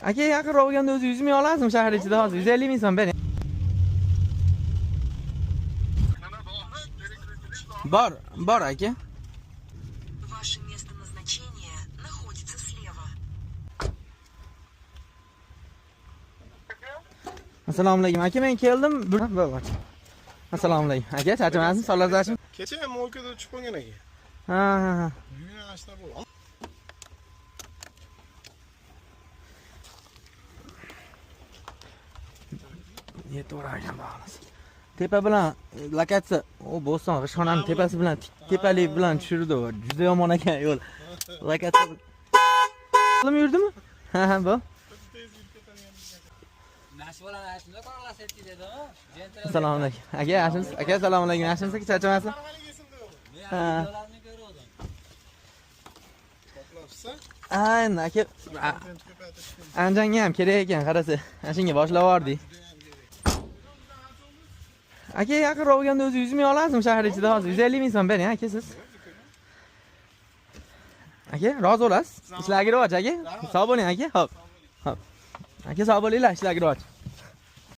Aka, yaqinroq bo'lganda o'zi 100 ming olasizmi shahar ichida hozir? 150 ming so'm bering. Bor, bor aka. Ваше место назначения находится слева. Assalomu alaykum. Aka, men keldim. Bo'ldi. Assalomu alaykum. Aka, charchamadingizmi? Sog'lig'ingiz. Kecha ham mo'lkada tushib qolgan ekan. Ha, ha, ha. Bugun ana shunaqa bo'ldi. Yetaverarkan xolos. Tepa bilan lokatsiya, o Bo'ston G'ishxonani tepasi bilan tepalik bilan tushirdi. Juda yomon ekan yo'l. Lokatsiya bilan yurdimi? Ha, ha, bu. Assalomu alaykum. Aka, yaxshimisiz? Aka, assalomu alaykum. Yaxshimisiz? Charchamasizmi? Ha. Ayni aka, Andijonga ham kerak ekan, qarasa. Ana shunga boshlab yubordik. Aka, yaqinroq bo'lganda o'zi 100 ming olasizmi shahar ichida hozir? 150 ming so'm bering aka siz. Aka, rozi bo'lasiz? Ishlarga rivoj aka. Sog' bo'ling aka. Xo'p. Xo'p. Aka, sog' bo'linglar, ishlarga rivoj.